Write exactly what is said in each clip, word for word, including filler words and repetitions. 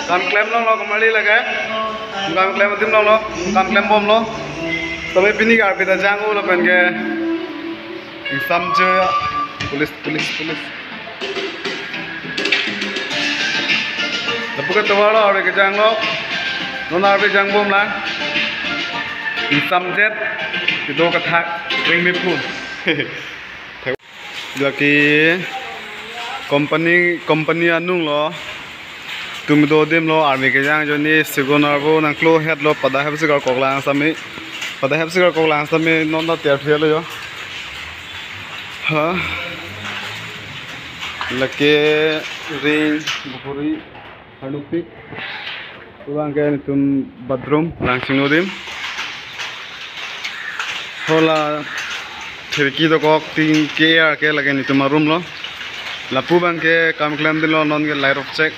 Kam klem longlo kamarli lake. Kam klem adim longlo. Kam klem bomlo. Tame pini ke arpita jang-o lapen ke. Ingsam jo ya. Police, police, police. Lapu ke tovar lo, arve kejang lo. Non arve jang bomlang. Ingsam jet. Kedo kethak. Ring me phun. Lake company, company anung lo. Tum do adim lo, arve kejang ajoine segun arvo nangklo het lo, pada hepsi karkoklang sami. Pada hepsi karkoklang sami non ta tiar thiar lo jo. Ha. Lake ring, bukuri, hanupik. Labang ke netum bathroom, langsing adim. Hala khirki dokok tin ke-er ke lake netum arum lo. Lapu abang ke kam klem adim lo non ke light of check.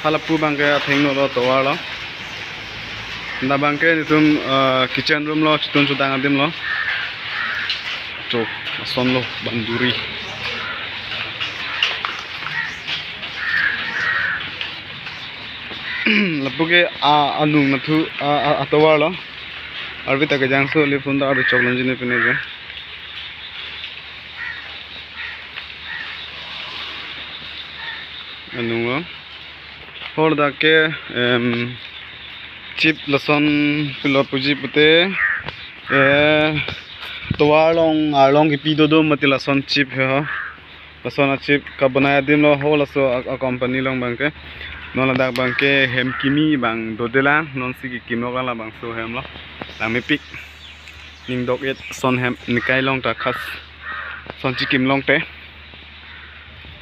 Hala pu abang ke athengno lo tovar lo. Labang ke netum, eh, kitchen room lo, chitun chudang adim lo. Cho, ason lo, banduri. Lapu ke a, anung nathu a, a, atovar lo. Arve ta kejang so le phone ta arve chok longji ne pine je. Anung lo. Hor dak ke, em, chip lason pilo puji pute, eh, tovar along arlong kipi dodo mati lason chip he ho. Lason a chip kabonai adim lo ho laso a, a company along abang ke. Non ladak abang ke hem kimi abang dodela, non si kikim lo kala abang so hem lo. Lang mepik. Ning dok-et son hem nikai long ta khas. Son chikim long te.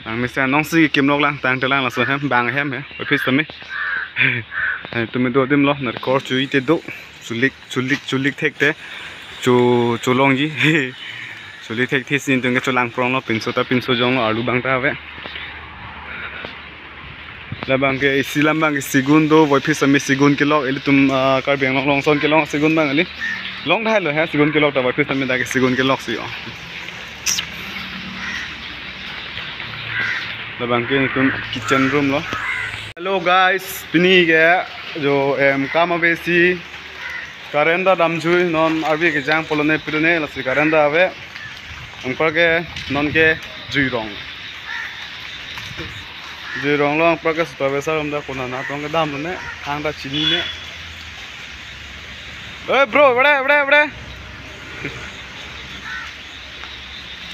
Ang mesen nong si kikim lok lang tang telang laso hem bang hem he. Office tame. Eh, tumi do adim lo, narkor chui te do. Chulik, chulik, chulik thek te. Chu, chulongji. Chulik thek thi sin tung ke chulang prong lo, pinso ta pinso jong lo, arlu abang ta ave. Labang ke isi alam abang ke segun do, voiphit sami segun kelok, ilitum, ah, Karbi Anglong along ason kelong segun abang kali. Long dai lo he, segun kelok ta voiphit sami dak ke segun kelok si yo. Labang ke netum kitchen room lo. Hello guys, pini ke jo, em, kam ave si current ta damjui, non arve kejang pulo ne pilo ne lasi current ta ave. Anpar ke non ke juirong. Juirong lo anpar ke supervisor atum ta konat atong kedam lo ne, thang ta chini ne. Oi bro, bro, bro, bro.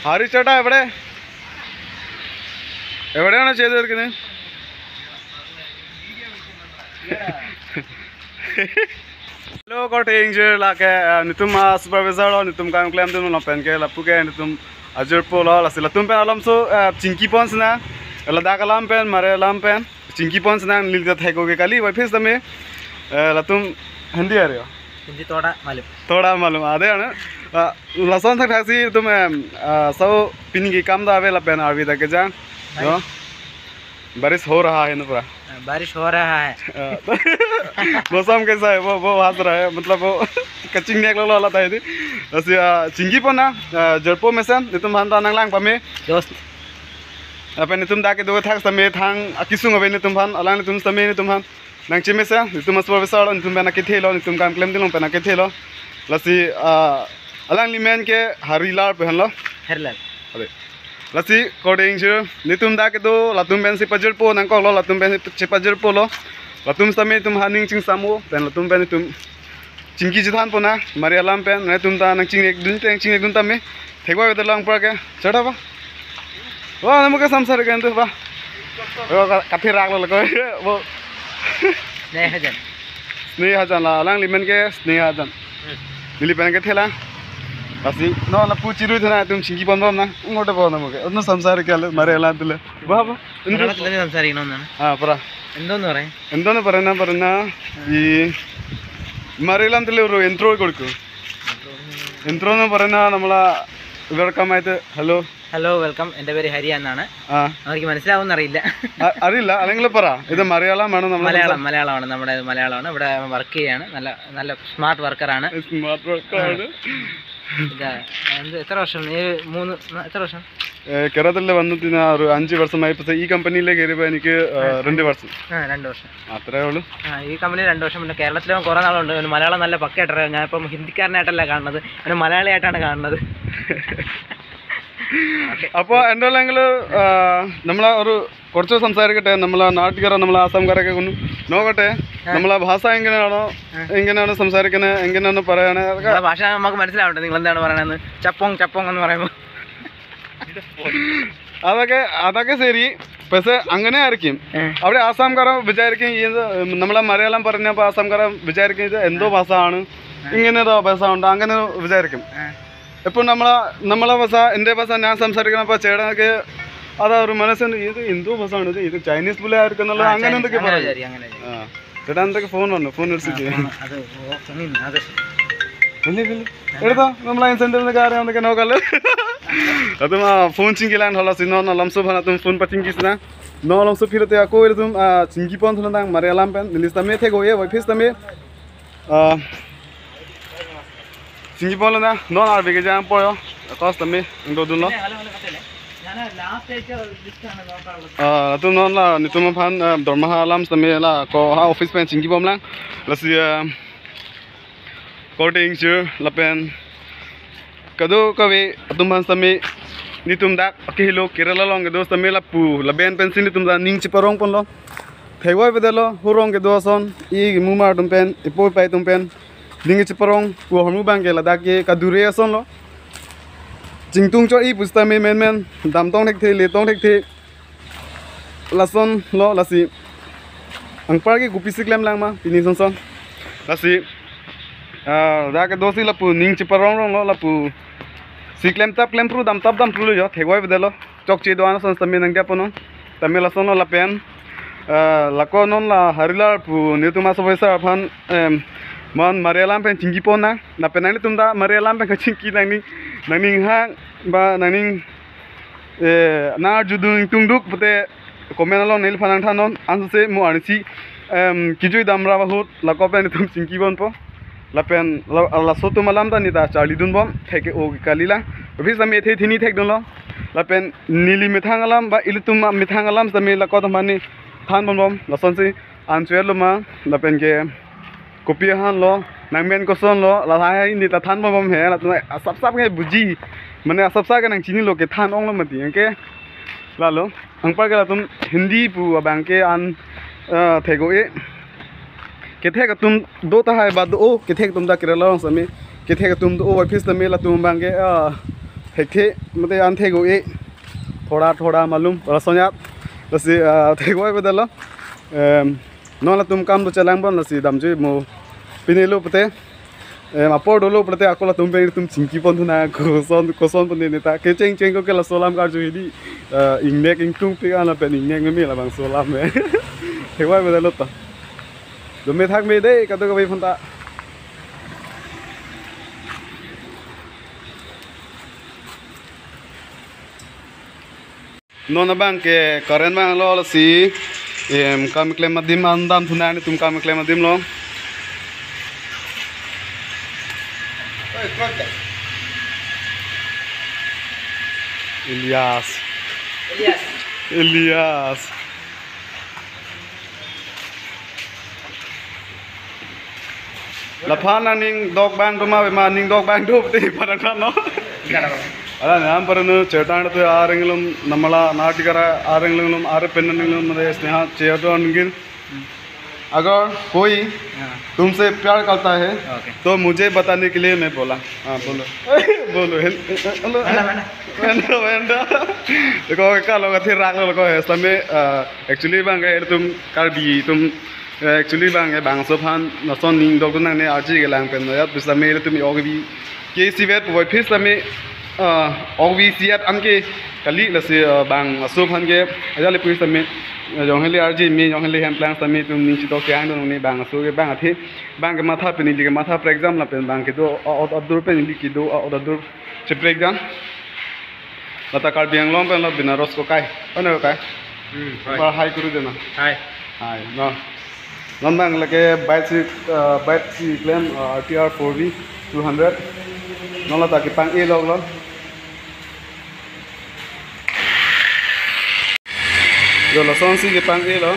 Hari chata bro. എവിടെയാണ് ചെയ്ത് തീർക്കുന്നത്? Hello, korte ingjir lake, eh, netum, ah, supervisor lo, netum kam klem adim lo pen ke, lapu ke netum ajirpo lo, lasi latum pen alam so, eh, chingki pon sina, ladak alam pen, mare alam pen, chingki pon sina, neli ta thek-o ke kali, voiphit tame, eh, latum Hindi आ रहे हो? Hindi थोड़ा मालूम। थोड़ा मालूम, ade na? Ah, lason thakthak si tum, em, ah, so pini ke kam ta ave lapen arve ta kejang, no? बारिश हो रहा है ना पूरा? हाँ, बारिश हो रहा है। हाँ, तो मौसम कैसा है? वो, वो हंस रहा है, मतलब वो kachingnek lo lo la ta hedi. Lasi, ah, chingki pon na, ah, jirpo mesen, netum aphan ta nanglang pame. दोस्त। Lapen netum dak kedo thak sami thang akesung ave netum aphan, alang netum sami netum aphan nangchemesen, netum supervisor lo, netum pen akethe lo, netum kam klem adim lo pen akethe lo. Lasi, ah, alangli men ke Harilar pu henlo. Harilar. Are. Lasi korte ingjir, netum dak kedo, latum pensi pajirpo nangkok lo, latum pensi pajirpo lo. Latum sami netum aphan ning chingsam-o, pen latum pen netum chingki chethan pon na, mare alam pen, netum ta nangchingnek dun te, nangchingnek dun tame. Thekwa bete lang pra ke, chada ba? Wah, namu ke samsar ke entu ba? Oh, ka-, kathe rak lo ko, bo. Sneha Jan. Sneha Jan la, alangli men ke Sneha Jan. Hmm. Neli pen kethe lang. Pasi, no, lapu chiru thana, tum chingki pon pon na, ngote pon namu ke. Unu samsar ke le, mare alam tule. Ba, ba. Entu. Para tule samsar non na. Ah, para. Entu no re. Entu no para na, para na. Hmm. I, mare alam tule ro intro korku. Intro no para na, namla welcome aite, hello. Hello, welcome. എൻ്റെ പേര് ഹരിയ എന്നാണ്. ആ. അവർക്ക് മനസ്സിലാവുമെന്ന് അറിയില്ല. അ-, അറിയില്ല, അല്ലെങ്കിലും പറ. ഇത് മലയാളമാണ്, നമ്മൾ മലയാളം, സംസാ- മലയാളമാണ്, നമ്മുടെ മലയാളമാണ്. ഇവിടെ വർക്ക് ചെയ്യാണ്. നല്ല, നല്ല സ്മാർട്ട് വർക്കറാണ്. സ്മാർട്ട് വർക്കറാണ്. ഇതാ, എന്ത്, എത്ര വർഷം? ഏഴ്, മൂന്ന്, ന-, എത്ര വർഷം? ഏ, കേരളത്തിൽ വന്നിട്ട് ഞാൻ ഒരു അഞ്ച് വർഷമായി. പക്ഷേ ഈ കമ്പനിയിലേക്ക് കയറിയപ്പോൾ എനിക്ക്, ഏ, ആ, രണ്ട് വർഷം. ആ, രണ്ട് വർഷം. അത്രേ ഉള്ളൂ. ആ, ഈ കമ്പനി രണ്ട് വർഷം. പിന്നെ കേരളത്തിൽ കുറേ നാളുണ്ട്. ഒരു മലയാളം നല്ല പക്കയായിട്ടറിയാം. ഞാനിപ്പം ഹിന്ദിക്കാരനായിട്ടല്ല കാണുന്നത്, ഒരു മലയാളിയായിട്ടാണ് കാണുന്നത്. ഓക്കെ. അപ്പോ എന്റെ ഉള്ളെങ്കിൽ, ആ, നമ്മളെ ഒരു കുറച്ച് സംസാരിക്കട്ടെ. നമ്മളെ നാട്ടുകാരോ, നമ്മളെ ആസാംകാരൊക്കെ കൊണ്ട് നോക്കട്ടെ. ആ. നമ്മളെ ഭാഷ എങ്ങനെയാണോ, ആ. എങ്ങനെയാണ് സംസാരിക്കുന്നത്, എങ്ങനെയാണ് പറയുന്നത്, അതൊക്കെ. നിങ്ങളെ ഭാഷ നമുക്ക് മനസ്സിലാവട്ടെ, നിങ്ങൾ എന്താണ് പറയുന്നത്. ചപ്പോങ്, ചപ്പോങ് എന്ന് പറയുമ്പോൾ. അതൊക്കെ, അതൊക്കെ ശരി. പക്ഷെ അങ്ങനെ ആയിരിക്കും. ആ. അവിടെ ആസാംകാരൻ വിചാരിക്കും, ഇത് നമ്മളെ മലയാളം പറഞ്ഞപ്പോ ആസാംകാരൻ വിചാരിക്കും, ഇത് എന്തോ, ആ, ഭാഷ ആണ്, ആ. ഇങ്ങനെ ഏതോ ഭാഷ ഉണ്ട്, അങ്ങനെ വിചാരിക്കും. ആ. ഇപ്പൊ നമ്മളെ, നമ്മളെ ഭാഷ, എന്റെ ഭാഷ ഞാൻ സംസാരിക്കണപ്പോ, ചേട്ടനൊക്കെ അതാ ഒരു മനസ്സിന്, ഇത് എന്തോ ഭാഷ ആണ്, ഇത്, ഇത് ചൈനീസ് പോലെ ആയിരിക്കും എന്നുള്ളത്, ആ, അങ്ങനെ, ചൈനീസ്, എന്തൊക്കെ, അങ്ങനെ, പറയും. വിചാരിക്കും, അങ്ങനെ വിചാരിക്കും. ആ. ചേട്ടാ, എന്തൊക്കെ ഫോൺ വന്നു, ഫോൺ ആ, റിസീവ് ചെയ്യും. ഫോൺ, അത്, ഓ, ഫോൺ, അത്. ഇല്ല, ഇല്ല. എടുത്തോ, നമ്മളെ ഇൻസെന്റീവിന്റെ കാര്യം, അതൊക്കെ നോക്കല്ലേ. Atum, ah, phone chingki lang thala si non alam so bhan atum phone pachingki sina. Non alam so phirte ako atum, ah, chingki pon thunang mare alam pen. Neli sitame thek-o-e, wai phis tame. Ah, chingki pon lana, non arve kejang poyo. Atos tame, ingdo dunlo. Ah, atum non la, netum aphan, ah, dormaha alam sitame la, ko ha office pen chingki pon lang. Lasi, ah, korte ingchir lapen kadokave atum aphan sitame netum dak akehelo Kerala along kedo sitame lapu laben pensi netum ta ning cheparong ponlo. Thek-oi avedetlo, hurong kedo ason, i mumar atum pen, ipo ipai atum pen ning cheparong pu ahormu abangke ladak ke kadure ason lo. Chingtung cho-i pu sitame menmen, damtong thekthe, letong thekthe. Lason lo, lasi anparke kopisi klem lang ma pini sonson. Lasi, ah, dak kedo si lapu ning cheparong rong lo, lapu si klemtap klempru, damtap damtru lo jo, thek-oi avedetlo. Chokche do-an ason sitame nangdiya ponon. Tame lason lo lapen, ah, lako non la Harilar pu netum aso voisa aphan, em, mon mare alam pen chingki pon nang. Lapen nanglitum ta mare alam pen kachingki nangning, nangning hang ba nangning, eh, nang arjudun ingtungduk pute comment along neliphan nangthannon, ansose mo arnisi, em, kejui damra ahut lako pen netum chingki ponpo. Lapen la, laso atum alam ta neta charli dunbom, thek-o kali lang. Office tame the thini thek dunlo. Lapen neli methang alam ba ilitum methang alam sitame lako atum aphan ne than ponbom. Lasonsi an choi lo ma, lapen ke kopi ahan lo, nangmen koson lo, lahai neta than ponbom he, latum asapsap ke buji. Mane asapsap ke nangchinilo, kethan onglo mati, anke. Lalo, anparke latum Hindi pu abangke an, eh, thek-o-e. Kethek atum do tahai ba do-o, kethek atum ta Kerala along sitame. Kethek atum do-o, wai phis tame latum abangke, ah, thekthe, mate an thek-o-e. Thoda thoda malum, lason ya. Lasi, ah, thek-oi avedetlo. Em, non latum kam do chelang pon, lasi damjui mo. Pini lo pute, em, apor dolo pute ako latum pen netum chingki pon thunang, koson, koson pon neta. Kecheng cheng ko ke laso alam karju hidi, eh, ingnek ingtungpik an lapen ingnek meme labangso alam me. Thek-oi avedetlo to. Dome thak me dei, kadokave aphan ta. Non abangke current vanglo, lasi, em, kam keklem adim an dam thunang, netum kam keklem adim lo. Elias. Elias. Elias. Laphan nangning dok bang do ma, ma ning dok bang do pute padang kan no. Ala nam parnu chetan tu arengilum namala natikara arengilum are pen nangilum mane sneha chetan nangin. अगर कोई हाँ। तुमसे प्यार करता है, ओके। तो मुझे बताने के लिए मैं बोला। हाँ, बोलो। बोलो, hello-, hello. Mana, mana? Wenda, wenda. Ko kalo ka thirak lo ko sitame, ah, actually abangke ilitum Karbi atum, eh, actually abangke bangso aphan lason ning dok nangne arji kelang pen noyat pu sitame ilitum ok bi ke sivet pu wai phis sitame, ah, ok bi siat anke kali, lasi, ah, bangso aphan ke ajali pu sitame, ah, jong heli arji me, jong heli hemplang sitame itum ning chito ke ang dong ne bangso ke bang athe, bang kematha pen ili kematha prekjam lapen bang kedo a-ot adur pen ili kedo a-ot adur cheprek jam. Lata Karbi Anglong pen lo Binaras kokai. Ano kokai? Hmm, hai. Par hai kuru dena. Hai. Hai, no. Non abang lake bike si, uh, bike si klem, uh, R T R four V two hundred. Non lata kepang-e lok lo. Jo, lason si kepang-e lo.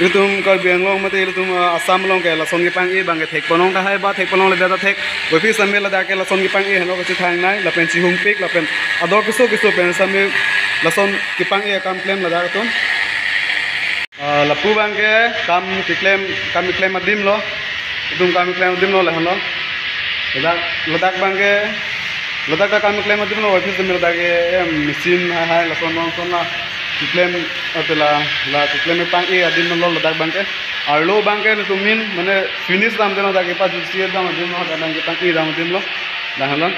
Ilitum Karbi Anglong mate ilitum, ah, Assam along ke lason kepang-e abang ke thek ponlong tahai ba thek ponlongle ta thek. Boi phi same ladak ke lason kepang-e henlo kachethangnei lapen chihungpik lapen ador keso keso pen same lason kepang-e akam klem ladak atum. Ah, lapu abang ke kam keklem, kam keklem adim lo. Itum kam keklem adim lo lahenlo. Ladak, ladak abang ke, ladak ta kam keklem adim lo, office adim ladak ke, em, machine hai hai, lason long son la keklem, atela, la keklem pang-e adim lo ladak abang ke. Arlo abang ke netum min, mane finish dam adim ladak ke pa jusi dam adim lo, ladak abang ke pang-e dam adim lo. Lahenlo.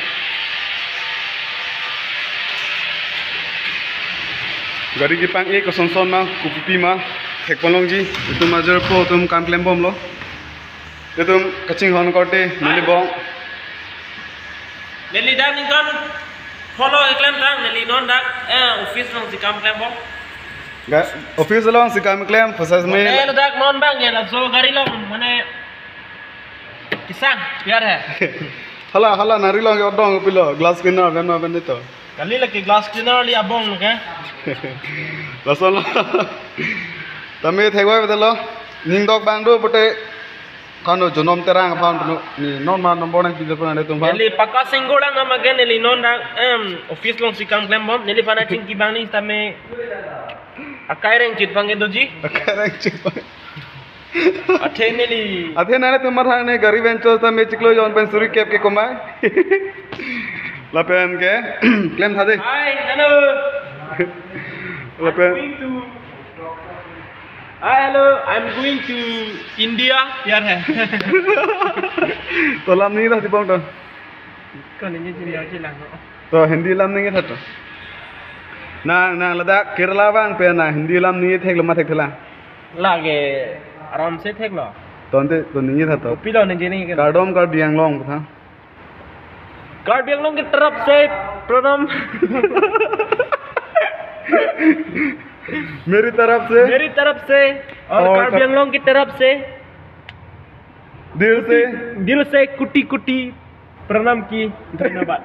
Gari kepang-e koson son ma, kopi pi ma, thek ponlongji, itum major po, itum kam klem bomlo. Itum kachinghon korte, neli bong. Neli dak ningkan follow keklem tang, neli non dak, eh, office along si kam klem bom. Ga-, office along si kam klem, proses me. Neli dak non abang ya, laso gari along, mane, kisang, biar he. Hala, hala, nari along ke odong pilo, glass cleaner, ben ma ben ito. Kali lake glass cleaner li abong lo ke. Lason lo. Tame thek vai betul lo. Ning dok abang do pute. Kano Jonom Terang aphan punu. Ni non ma nombor nangpi dapur ane tum aphan. Neli Paka Singgo lang nama ke neli non dak, em, office along si kam klem bom. Neli aphan chingki abang ni tame akai rengchit abang ke doji. Akai rengchit abang. Athe neli. Athe nelitum mathang ne gari venture ta me chiklo jon pen suri kep ke komai. Lapen ke klem tha de. Hi, hello. Lapen. I'm going to. Hi, hello. I'm going to India. Yar hai. To lam ni dah di bong to. Ko ni ni jin yar ji lang. To Hindi lam ni tha to. Nang, nang ladak Kerala abang pen nang Hindi lam ni thek lo ma thekthelang. Lake aram se thek lo. Tonte to ningje tha to. Kopilo ningje ningje ke. Kardom Karbi Anglong tha. Karbi Anglong ki taraf se pranam. Meri taraf se. Meri taraf se. Aur Karbi Anglong ki taraf se. Dil se. Dil se kuti kuti. Pranam ki, dhanyabad.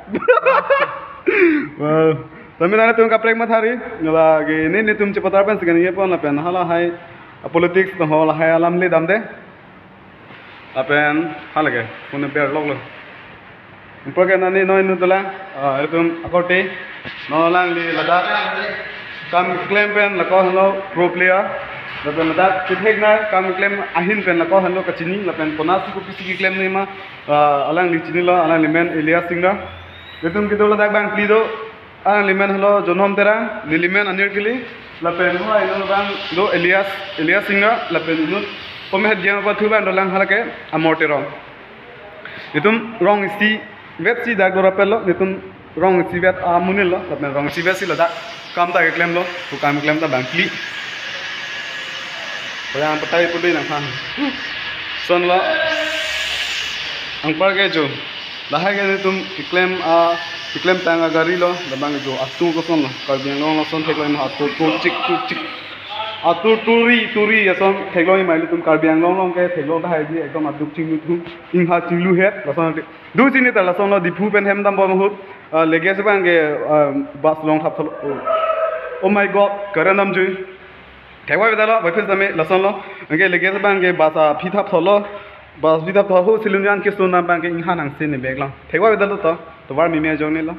Wow. Tame nelitum kaprek mathari, lake nelitum chepatar pen segan ye pon lapen hala hai, a politics no hala hai alam le damde. Lapen hala ke, pune ber lok lo. Ipo ke nani noi nu dola, ah, itum akorte, non alangli ladak. Kam klem pen lako henlo pro player. Lapen ladak kithek na kam klem ahin pen lako henlo kachini, lapen konasi kopisi keklem ni ma, ah, alangli chinilo, alangli men Elias Singda. Itum kedo ladak bang phli do, alangli men henlo Jonom Terang, neli men Anir Kili, lapen ho inut bang do Elias, Elias Singda, lapen inut pemehet jeng apa thu bang dolang halake Amor Terong. Itum rong isi vet si dak dora pelo, itum rong isi vet amonit lo, lapen rong isi vet si ladak kam ta keklem lo, tu kam keklem ta bang phli. Payang patai pudui nang phan. Son lo. Anpar ke jo. Lahai ke itum keklem a, keklem tang agari lo, labang jo atu koson lo. Karbi Anglong lason thek lo ma atu tu chik tu chik. Atu turi turi ason thek lo ma itum Karbi Anglong along ke thek lo tahai ji ekdom aduk chinglu thu. Ingha chinglu het lason. Du chini ta lason lo Diphu pen hem dam bom ahut, ah, lege si bang ke, ah, bus long thap thap lo. Oh my God, karen dam jui. Thek vai beta lo, vai phis dame lason lo. Anke lege si bang ke bus aphi thap thap lo. Bus aphi thap thap ho silun yan ke sun dam bang ke ingha nang sin ni bag lo. Thek vai beta lo to, tovar mimi ajong ni lo.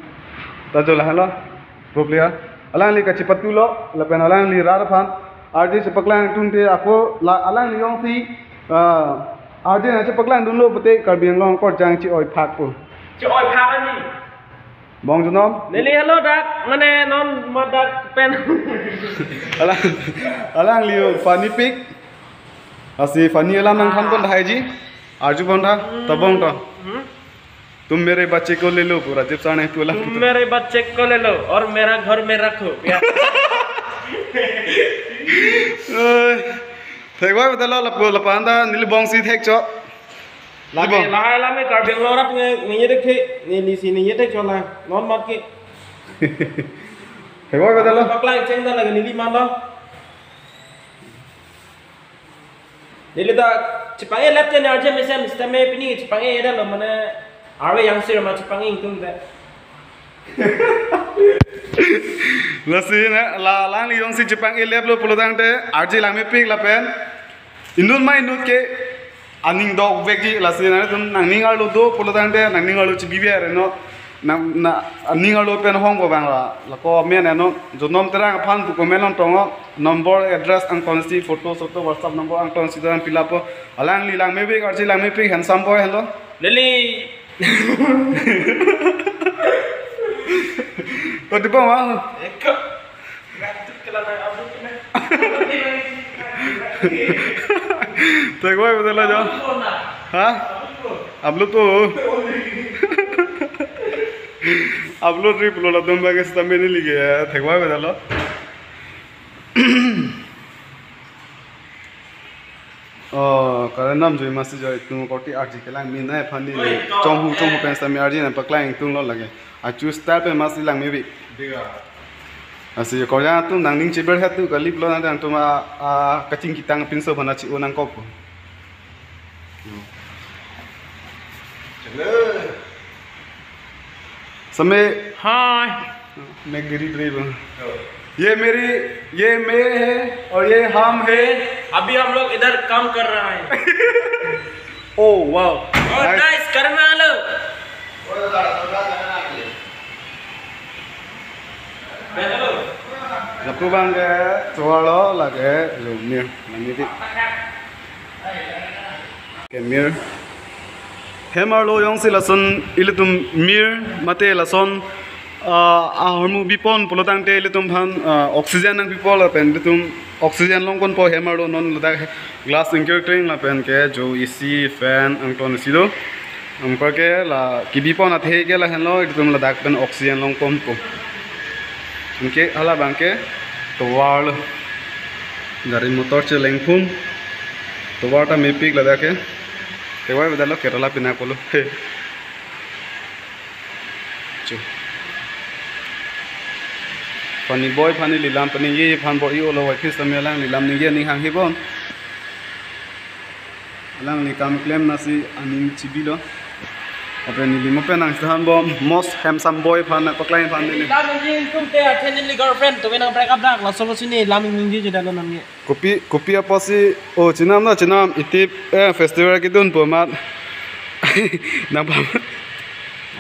Ta jo lahenlo. Problem. Alangli kachipatu lo, lapen alangli rat aphan. Arje chepaklang tungte ako la alangli jongsi, ah, arje na chepaklang dunlo pute Karbi Anglong korjang chi-oi phak po. Chi-oi phak ani. Bong Jonom. Neli halo dak, mane non ma dak pen. Alang, alangli funny pik. Lasi funny alam nang than kon tahai ji. Arju pon tha, ta bong to. Hmm? तुम मेरे बच्चे को ले लो, पूरा जब साने पूरा तुम मेरे बच्चे को ले लो और मेरा घर में रखो। Ya. Eh, thek vai beta lo lapu lapan ta neli bong si thek cho. Lake, lahai alam ke Karbi Anglong arat nge, nge yedek the, neli si nge yedek chola, non mat ke. Hewa bedalo. Paklang cheng da lake neli man lo. Neli ta chepang-e lap te ne arje mesen, sitame pini chepang-e da lo mane arve yangsir ma chepang-e ingtung te. Lasi ne, la alangli jongsi chepang-e lap lo pulotangte, arje langmepik lapen. Inut ma inut ke aning dokvekji lasi nangtum nangning arlo do pulotangte nangning arlo chibiver no nang na aning arlo pen hong ko bang la lako men no Jonom Terang aphan pu comment along tong o number address angton si photo soto WhatsApp number angton si dan fill up po alangli langmepik arje langmepik handsome boy hello lili to di bang wa Eko. Thek vai bedalo jo. Ha? Upload po. Upload ri pulo latum bang sitame neli ke thek vai bedalo. Oh, karanam joi masi joi tung korte arje kelang min nai aphan neli chonghu chonghu pen sitame arje nangpaklang ingtung lo lake. Achu style pen masi langmebi. Lasi korjang atum nangning cheber hatu kalip lo nangtum a, a kaching kitang pinso bana chi-o nangkok. Same hi. मैं गिरी ड्राइवर ये मेरी ये मैं है और ये हम है अभी हम लोग इधर काम कर रहा है ओ वाओ और नाइस करना लो Lapu bang ke chualo lake lumir nangiti. Kemir. Hem arlo jongsi lason ilitum mir mate lason ah, ahormu bipon pulotangte ilitum aphan ah, oxygen nangpipo lapen ilitum oxygen longponpo hem arlo non ladak glass ingkir kring lapen ke jo A C fan angton isi do. Angkor ke la kibipon athe ke lahenlo ilitum ladak pen oxygen longponpo. Anke hala bang ke tovar lo. Gari motor chelengphum. Tovar ta mepik ladak ke. Thek vai bedalo Kerala pina kolo. He. Chu. Funny boy aphan neli lam peningje aphan bor-i olo wai phis tame alangli lam ningje aning hanghe bon. Alangli kam klem nasi aning chibilo. Apen neli mo pen nangthan bom most handsome boy aphan nangpaklang aphan neli. Lam ningje ingtung te athe neli girlfriend tumi nang break up dak laso laso ne lam ningje jedalo nangji. Kopi kopi apotsi o chenam na chenam itip eh festival kedun po amat. Nangpam.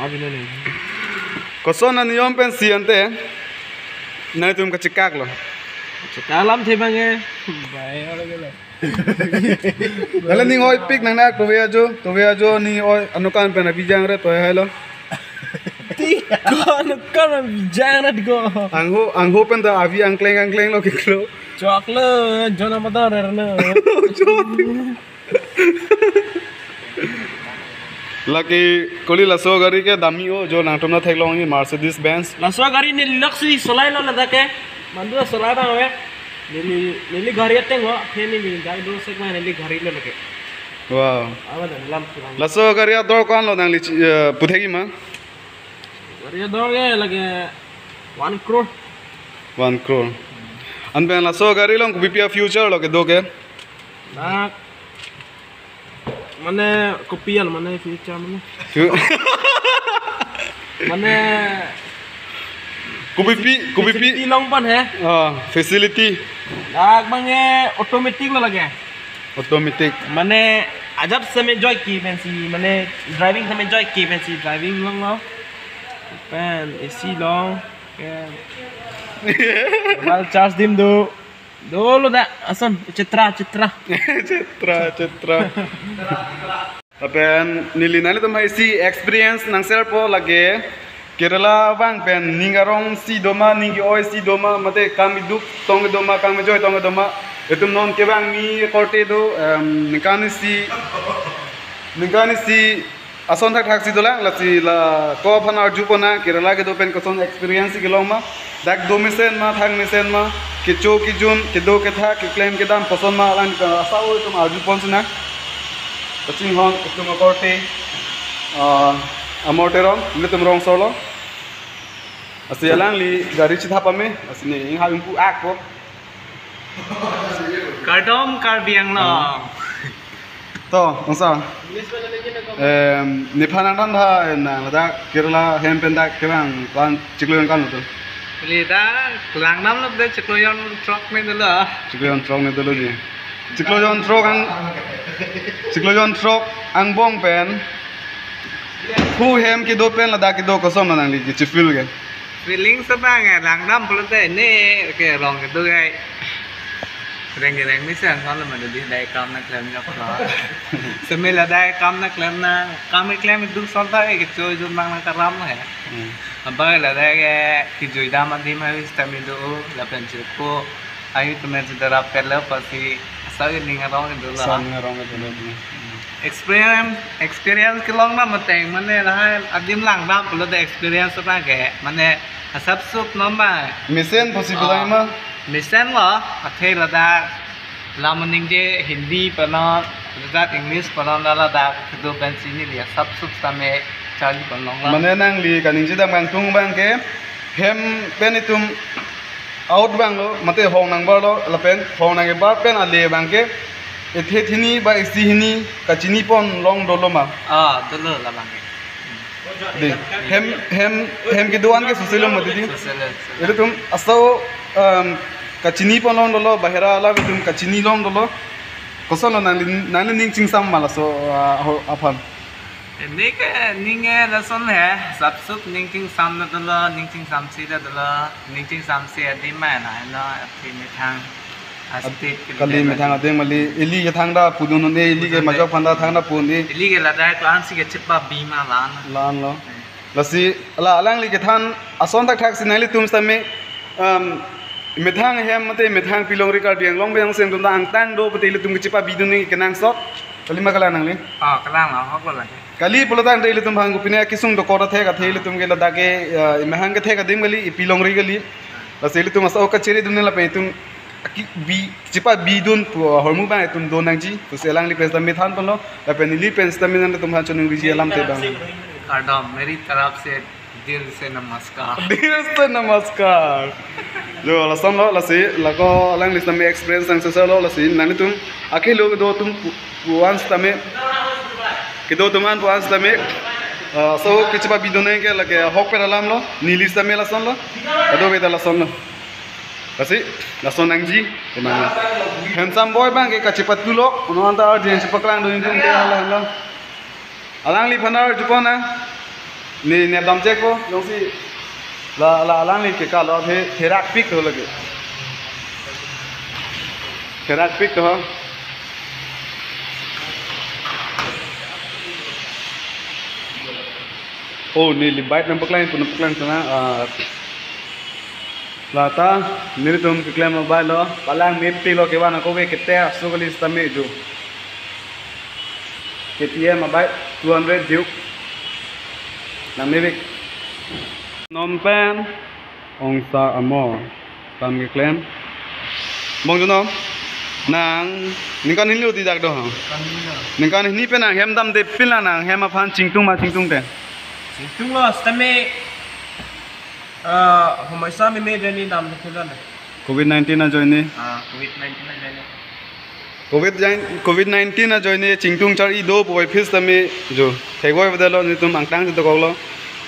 Abi na ne. Koson aniyom pensi ante. Nangtum kachekak lo. Chekak lam the bang e. Bai olo gelo. Hala ning oi pik nangnak tove ajo, tove ajo ning oi anukan pen abijang re toy hai lo. Ti ko anukan abijang re ko. Angho angho pen ta avi angkleng angkleng lo kiklo. Chok lo, jona mata re na. Chok. Lake koli laso gari ke dami o jo nangtum na theklongji Mercedes Benz. Laso gari neli lok si solai lo ladak ke. Mandu solai bang we. Neli neli gari ateng ho. He neli gari do sek ma neli gari lo lake. Wow. Awa dan lam kurang. Laso gari ador ko-an lo nangli chi- eh, puthegi ma? Gari ador ke lake one crore. One crore. Anpen laso gari along kopi pi a future lo kedo ke? Nak mane kopi al mane future mane. Fu- Mane kopi pi kopi pi facility longpon he. Ah, facility. Dak bang e automatic lo lake. Automatic. Mane ajat same joy ki pensi mane driving same joy ki pensi driving longlo. Pen A C long. Pen. Mal charge dim do. Dolo da ason citra citra. Citra citra. Lapen neli nanglitum hai si experience nang share po lake Kerala bang pen ning arong si doma ning oi si doma mate kam iduk tong doma kam joy tong doma itum non kevang ni korte do em, ningkan isi ningkan isi ason thakthak si dolang lasi la ko aphan arju pona Kerala kedo pen koson experience kelong ma dak do mesen ma thang mesen ma kecho kejun kedo ketha keklem kedam koson ma alang ka asa o itum arju pon sina Kachinghon itum akorte, ah, Amor Teron, nelitum rongsorlo. Lasi alangli gari chithap ame, lasi ne inghap ingpu akpo. Kardom Karbi Anglong. To, Ongsar. Em, nephan nangdam tha, em, nang ladak Kerala hem pen dak kevang plan chiklo jon kan lo to. Pili ta langdamlo de chiklo jon throk ne dolo. Chiklo jon throk ne dolo ji. Chiklo jon throk ang, chiklo jon throk angbong pen. Hu hem kedo pen ladak kedo koson ma nangli kechifeel ke? Feeling sa bang ya, langdam pulote ne ke rong kedo gai. Reng reng ni sang kon lo ma dei dai kam nangklem jok lo. Semi la dai kam nangklem na, kam klem duk son ta ke choi jun bang nangkaram na ya. Hmm. Abang la dai ke kijui dam adim hai sitame do lapen chirpo. Ayu temen si darap pelo pasi asal ning arong dolo. Asal ning arong dolo. Experience, experience kelong na mateng mane lahai adim langdam pulote experience ta ke mane asap sup nom ba. Mesen possible Ah. ai ma? Mesen lo, athe ladak lam ningje Hindi panon, ladak English panon ladak kedo pensi neli asap sup tame charli panon la. Mane nangli kaningje dam kangtung bang ke hem pen itum out bang lo, mate hong nangbar lo, lapen hong nangbar pen ale bang ke, ethe thini ba isi hini kachini pon long dolo ma? Ah, dolo labang ke. Dei, hem, hem, hem kedo-an ke soselo ma dei dei? Soselo, soselo. Ilitum aso, um, kachini pon long dolo, bahera alam itum kachini long dolo. Koson lo nangli, nangli ning chingsam ma laso, ah, ho, aphan? Neke ning e lason he, sapsup ning chingsam na dolo, ning chingsamsi ta dolo, ning chingsamsi adim mai na, no, aphi methang, astik, Kali methang adim mali, ili ke thangta pudun un-e, ili ke Pudun un-e. Majok aphan ta thangta pu un-e. Ili ke ladak ko-ansi kechipabi ma la-an. La-an lo. Hmm. Lasi, la alangli kethan, ason thakthak si nanglitum sitame, um, methang hem mate methang pilongri Karbi Anglong bang seng tum ta angtang do pute ilitum kechipabidun ni kenangsot. Kali ma kalang nangli? Ah, kalang lo, hok lo lagi. Kali pulo tangte ilitum bang kopine kesung dokok athek athe ilitum ke ladak ke, eh, imahang kethek adim kali, ipilongri kali. Lasi ilitum asa oka chiri dun lapen itum aki bi, chipabidun pu ahormu bang itum do nangji. Pusi alangli pen sitame than ponlo. Lapen neli pen sitame nangtum aphan choningriji alam te bang. Kardom, meri taraf se dil se namaskar. Dil se namaskar. Jo, lason lo, lasi, lako alangli sitame experience nang sesa lo, lasi, nanglitum, akhelo kedo atum pu-, pu-an sitame, kedo atum an pu-an sitame, ah, so, kechipabidun nang ke, lake, hok pen alam lo, neli sitame lason lo, kadokave ta lason lo. Lasi, lason nangji, teman. Handsome boy bang ke kachipatulok, uno anta arjen chipaklang do ingkung ke hala hala. Alangliphan arjupon na. Ne nepdam chekpo, jongsi la, la alangli ke kalo the, therak pik to lagi. Therak pik to. Oh, neli bike nangpaklang, pu nangpaklang sana, ah, lata, nelitum keklem abang lo, palang mepik lo kevan ako ke keter, so kali sitame jo. K T M abike two hundred Duke. Nang mepik. Nom pen, Ongsar Amor. Tam keklem. Bong junom. Nang, ningkan hini lo didak do ha? Ningkan hini lo. Ningkan hini pen nang hem damde pin la nang hem aphan chingtung ma chingtungte? Chingtunglo, sitame, ah, homoisa meme ajoine damde pin la nang. Covid nineteen ajoine. Ah, Covid nineteen ajoine. Covid nine, Covid nineteen ajoine chingtung char-i do puvoiphit sitame jo. Thekvoi vedetlo nelitum angtang si dokoklo.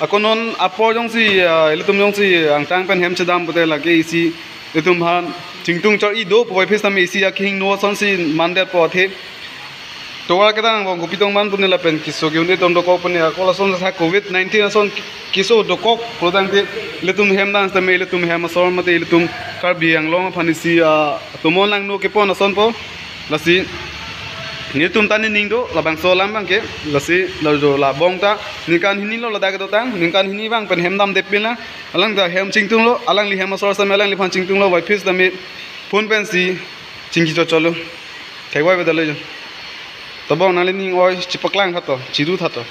Ako non apor jongsi, ah, ilitum jongsi angtang pen hem chedam pute lake isi ilitum aphan chingtung char-i do puvoiphit sitame isi akhing no asonsi mandetpo athe. Tovar ketang bong kopi tong man pune lapen keso ke-un-e tong dokok pune ako lason sa Covid nineteen ason keso dokok pulo tangte ilitum hem dam sitame ilitum hem asor mate ilitum Karbi Anglong aphan isi, ah, atomon langno kepon asonpo. Lasi nelitum ta nening do labangso alam bang ke, lasi lajo labong ta ningkan hini lo ladak dotang, ningkan hini bang pen hem damde pin la, alang ta hem chingtunglo, alangli hem asor sitame alangliphan chingtunglo, puvoiphit sitame phone pensi chingki chocholo. Thekvoi vedetlo jo. Tabong nangli ning oi chipaklang tha to, chiru tha to.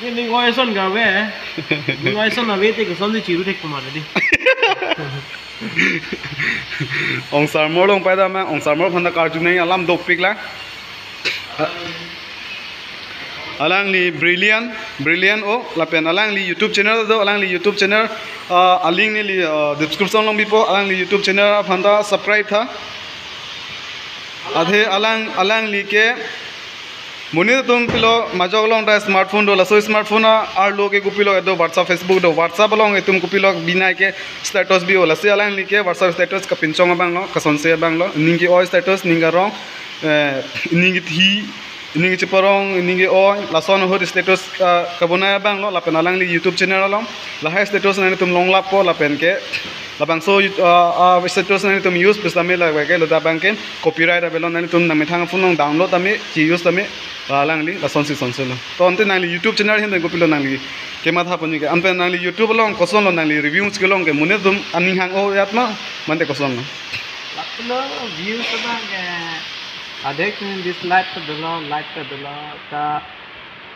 Ning oi ason kave. Ning oi ason ave te kosonsi chiru thek puma dei. Ongsar Amor long pai dam ma, Ongsar Amor aphan ta karju nang alam dopik la. Alangli Brilliant, Brilliant O, lapen alangli YouTube channel do, alangli YouTube channel, ah, alink neli, ah, description along bipo, alangli YouTube channel aphan ta subscribe tha. Athe alang, alangli ke monit atum kopilo majok along ta smartphone do, laso smartphone arlo ke kopilo do, WhatsApp, Facebook do, WhatsApp along itum kopilo binai ke status bi-o, lasi alangli ke WhatsApp status kapinchong abang lo, kasonse abang lo, ning ke-oi status, ning karong, eh, ning kethi, ning kecheparong, ning ke-oi, lason ahut status, ah, kabonai abang lo, lapen alangli YouTube channel along lahai status nanglitum longlappo, lapen ke labangso, ah, ah, status nanglitum use pusitame lake ladak abang ke copyright avelo, nanglitum nangmethang phone along download tame, chi use tame, ah, alangli lasonsi sonse lo. To ante nangli YouTube channel ahin pen kopilo nangli kematha ponji ke, anpen nangli YouTube along koson lo, nangli reviews kelong ke monit atum aning hang-o-et ma, mate koson lo? Lapulo views abang ke adek ni dislike ta dolo, like ta dolo, ta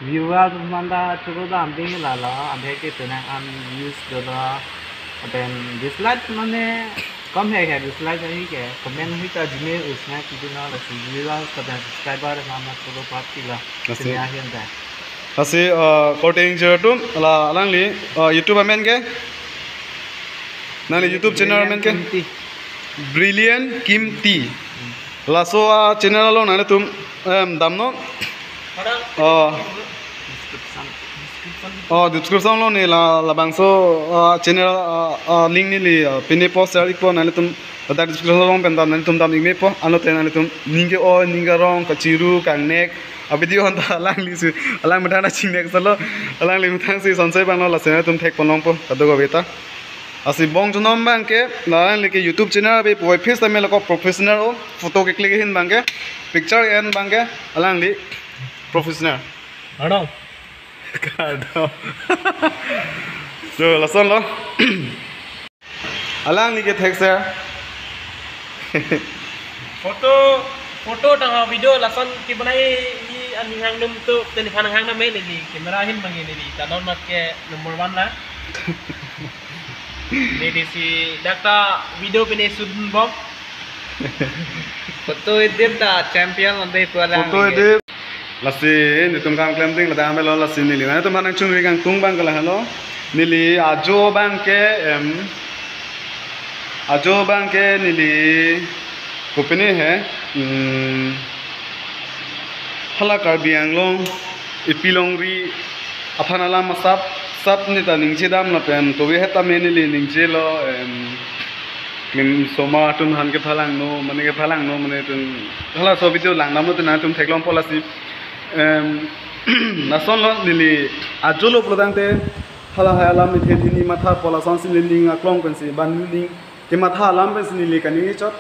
viewer manda churu dam ding lalo, adek ke penang an views dolo, lapen dislike mane kom he he dislike ahi ke, comment ahi ta jine usna kidino, lasi viewers lapen subscriber manda churu party lo. Lasi. Sini ahin ta. Lasi, uh, korte ingjir atum, la alangli, uh, YouTube amen ke? Nangli YouTube channel amen ke? Brilliant Kimti. Brilliant Kimti. Laso, ah, channel along nanglitum, em, damnon. Oh. Description. Description. Oh, description along neli la, labangso, ah, channel, ah, ah, link neli, ah, pine post share ikpo, nanglitum ladak description along pen dam, nanglitum dam ik mepo, anlote nanglitum ning ke-oi, ning karong, kachiru, kangnek, a-video anta alanglisi, alang methang ta chingnek salo, alangli methangsi sonse abang lo, lasi nanglitum thekpon longpo, kadokave ta. Lasi bong chonom abang ke, la alangli ke YouTube channel ave puvoiphit tame lako professional O, photo ke-click ahin abang ke, picture en abang ke, alangli professional. Ano? Kado. So, lason lo. Alangli ke thekser. Photo, photo tangka video lason kebonai, i aning hang num tu, teni phan hang nam neli, camera ahin abang neli, tanon mat ke number one la. Neli si dak ta video pine shoot bom. Photo edit ta champion ante pu alang. Photo edit. Lasi, netum kam klem ding ladak amelo, lasi neli. Nanglitum aphan nangchingri kangtung abang ke lahelo. Neli ajo abang ke, em, ajo abang ke neli kopine he, hmm, hala Karbi Anglong, epi longri aphan alam asap, sap neta ningje dam lapen, tovi het tame neli ningje lo, em, klim soma atum aphan kephalangno, mane kephalangno, mane tun, halaso video lang dam lo tun nangtum theklongpo lasi. Em, lason lo neli ajo lo pulotangte, halahai alam nithe hini mathapo lasonsi neli ning aklong pensi, ban ning kematha alam pensi neli kaningje chot.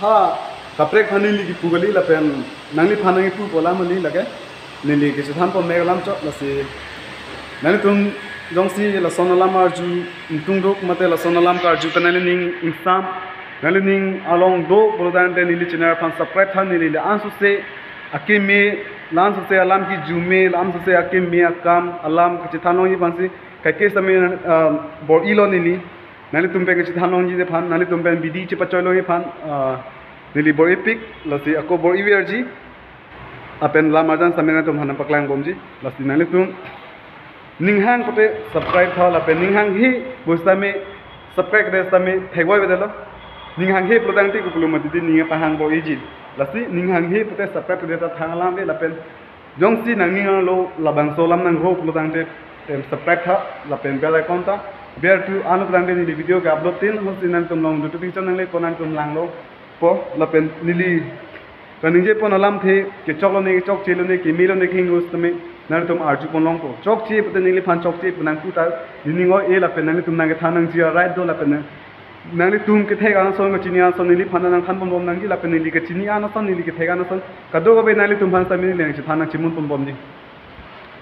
Ha, kaprek aphan neli kipu kali lapen nangliphan nangkipupo alam kali lake. Neli kachethanpon mek alam chot lasi. Nanglitum jongsi lason alam arju ingtungduk mate lason alam karju ta nangli ning ingsam, nangli ning along do pulotangte neli channel aphan subscribe tha, neli la-an sose akeme, la-an sose alam kijume, la-an sose akeme akam alam kachethan longji aphansi kaiketa me, ah, bor-ilo neli. Nanglitum pen kachethan longji aphan, nanglitum pen bidi chepachoi longji aphan, ah, neli bor-ipik, lasi ako bor-iverji. Lapen lam arjan sitame nanglitum aphan nangpaklang bomji, lasi nanglitum ning hang pute subscribe tha, lapen ning hanghe pusitame subscribe kre sitame thekvoi vedetlo. Ning hanghe pulotangte kopilo mati di ning pahang bor-iji. Lasi ning hanghe pute subscribe kre ta thang alam ave lapen jongsi nangning arlo labangso alam nangro pulotangte, em, subscribe tha lapen bell icon ta ber tu, ano pulotangte neli video ke-upload tin hosi nangtum along notification nangle ko nangtum langlo po, lapen neli kaningjepon alamthe kechoklo ne, kechokchelo ne, kemelo ne, kehingno sitame nangtum arjupon longpo. Chokche pute neliphan chokche pu nangpu ta, neli ning oi-e lapen nanglitum nangkethan nangji a-right do lapen nang nanglitum kethek an ason, kachini an ason neliphan nangthanpon bom nangji lapen neli kachini an ason, neli kethek an ason kadokave nanglitum aphan sitame neli nangchethan nangchimunpon bomji.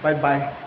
Bye bye.